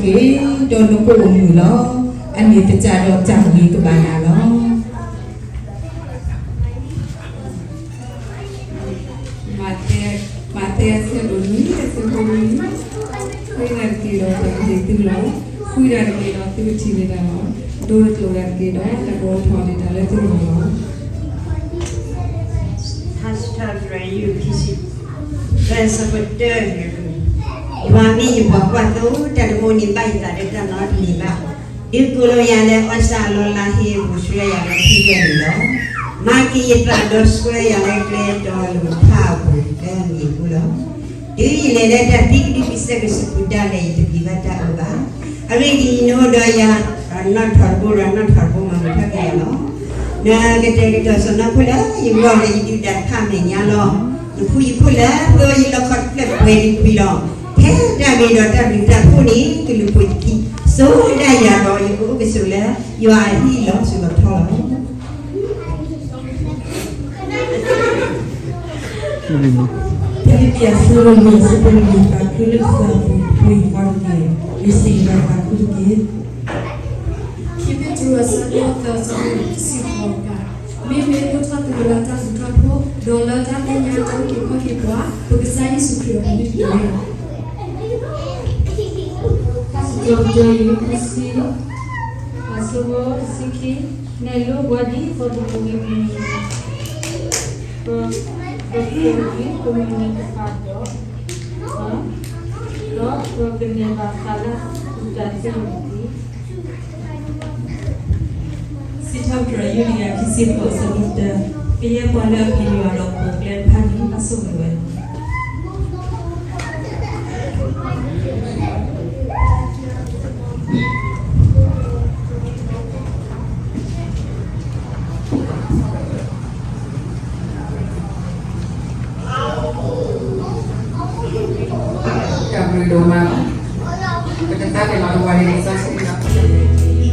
က့ၤ, ဒီးနကအိၣ်မုာ်လီၤ. အန့ၣ်သတးဒီးတၢ်ဂ့ၤကဘၣ်နၤလီၤ. မးသဲ, မးသဲအဆၢဒိၣ်နွံ အဆၢဖိနွံ, ဃ့တၢ်တက့ၢ်ဒီး ပကဟ့ၣ်သုလီၤ. ဃုတၢ်တက့ၢ်ဒီး သုကထံၣ်န့ၢ်တၢ်လီၤ. ဒိတကျိာ်တၢ်တက့ၢ်ဒီး တၢ်ကအိးထီၣ်န့ၢ်တၢ်လၢသုဂီၢ်လီၤ. ထါစံးထီၣ်ပတြၢၤ ခံဆံသၢ အဆၢဖိတၢ, ယွၤမ့ၢ်ယပှၤကွၢ်သိ, တၢ်တမံၤန့ၣ်ဘၣ်ယသးဒီးတၢ်နီတမံၤဘၣ်. ဒုးကိးလီၤယၤလၢအီၣ်စၢ်အလီၢ်လၢဟ့ၣ်ပူၤဆှၢယၤလၢထံဝဲန့ၣ်လီၤ. မၤက့ၤယသးဒီးဆှၢယၤလၢကျဲဒီးလူၤဖးအပူၤလၢအမံၤအဃိလီၤ. တုၤယလဲၤလၢတၢ်သံကဒုကစဲးကစူးပူၤဒၣ်လဲာ် ယတပျံၤဘၣ်တၢ်အၢဘၣ်. အဂ့ၢ်ဒ်အံၤ, နအိၣ်ဒီးယၤ, နီၣ်ထီၣ်တဘိဒီးနီၣ်ထီၣ်တဘိ မၤမုာ်ထီၣ်က့ၤယၤလီၤ. နကတဲာ်ကတီၤစီၢ်နီၤခိၣ်လၢယဂီၢ်လၢယဒုးတၢ်ဖးမဲာ်ညါလီၤ. နဖူယဖှိၣ်လၢသိယလီခီတဖျၢၣ်ပှဲၤဒံးကွံာ်လီၤ. ထဲတၢ်ဂ့ၤဒီးတၢ်ဘျုးတၢ်ဖှိၣ်န့ၣ် ကလူၤပိာ်ယခံ, စိဒၣ်ယၤဒီးယကအိၣ်ကဆိးလၢယွၤအဟံၣ်လီၤစိၤလီၤထီလီၤ. ဖံလံးပံး အဆၢဒိၣ်လွံၢ် အဆၢဖိလွံၢ်, သးခုလၢကစၢ်အပူၤ ပှဲၤယသးတက့ၢ်. ယစံးဘၣ်သးခုတက့ၢ်. ခံပ့းတရူး အဆၢဒိၣ်သၢ အဆၢဖိတဆံဃိး, မ့မ့ၢ်ဒိၣ်ထီၣ်သုလၢတၢ်ဃူတၢ်ဖိး, ဒီးလၢတၢ်မဲာ်ညါတၢ်အုၣ်က့ၤခီၣ်က့ၤပှၤ, ပကစၢ်ယ့ၣ်ၡူးခရံာ်အမံၤတက့ၢ်. တၢ်စံးထီၣ်ပတြၢၤ ခံဆံ, အဆၢဖိတဆံခံ, နဲၣ်လိပှၤဒ်သိးပကဂံၢ်မုၢ်, ပ, ပကဂံၢ်မုၢ်နံၤတဖၣ်ဒီး, ဒီးပကန့ၢ်ဘၣ်ဃးလၢအသူၣ်တၢ်သ့န့ၣ်တက့ၢ်. စံးထီၣ်ပတြၢၤ ယူဒၤယၤ ခံဆံဃိး အဆၢဖိတၢ, ကယဲၢ်ပှၤလၢအပျံၤယွၤဒီးပိာ်ကျဲတဖၣ်န့ၣ် အစိမုာ်ဝဲလီၤ. တၢ်ဘျုးဒိၣ်မးလီၤ. ပတသးပ့ၤနီၣ်တဝီန့ၣ် လံာ်စီဆှံလီၤ.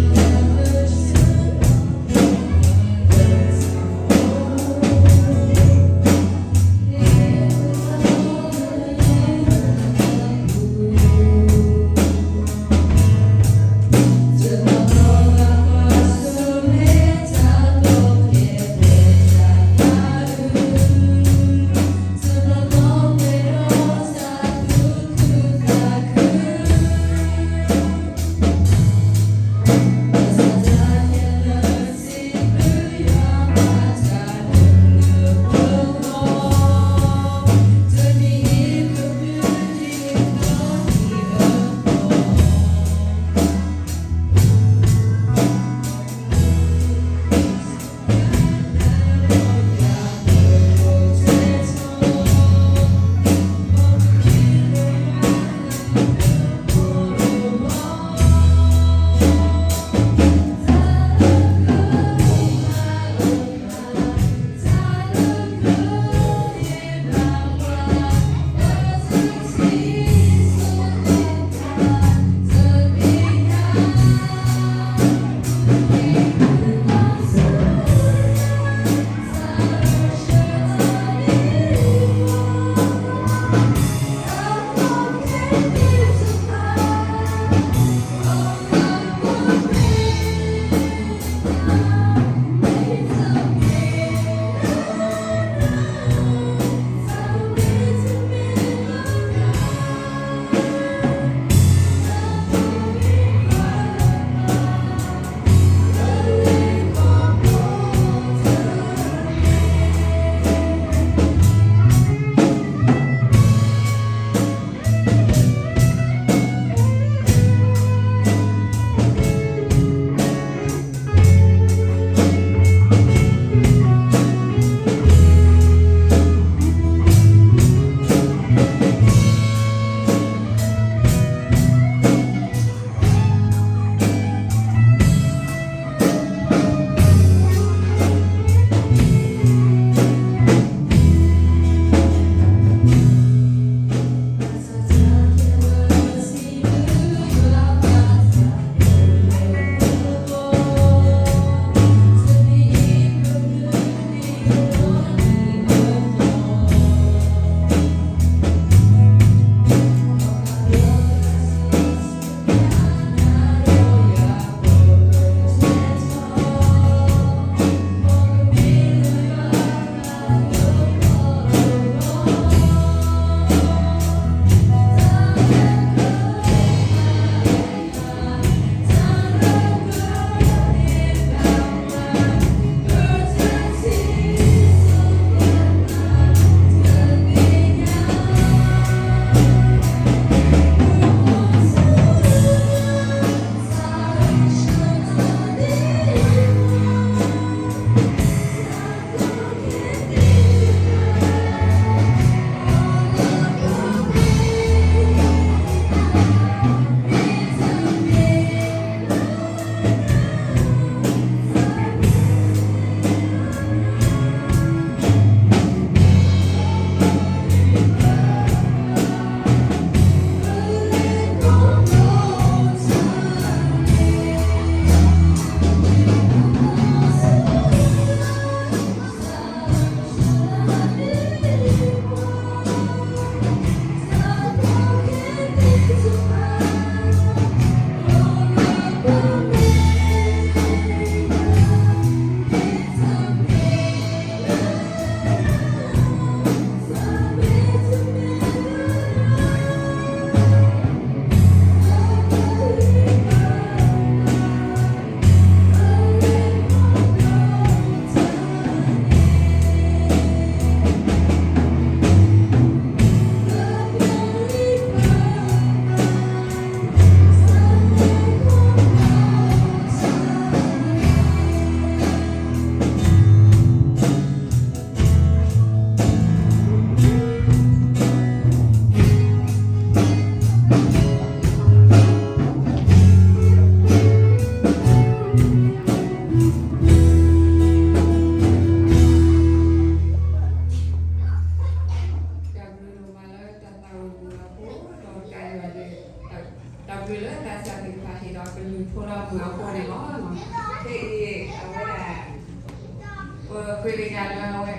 မ့ၢ်လၢတၢ်စၢ်သ့ၣ်တဖၣ်ဟ့ၣ်ဒီးကလုၢ်ဖိဒီးမုၢ်အဃိန့ၣ်လီၤ. ခဲအံၤ အဝဲဒၣ် ပဃ့ကညးလၢအဝဲ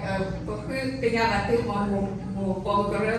ပဃ့ကညးဘၣ်သုမိၢ်ပိာ်မုၣ်ကရၢ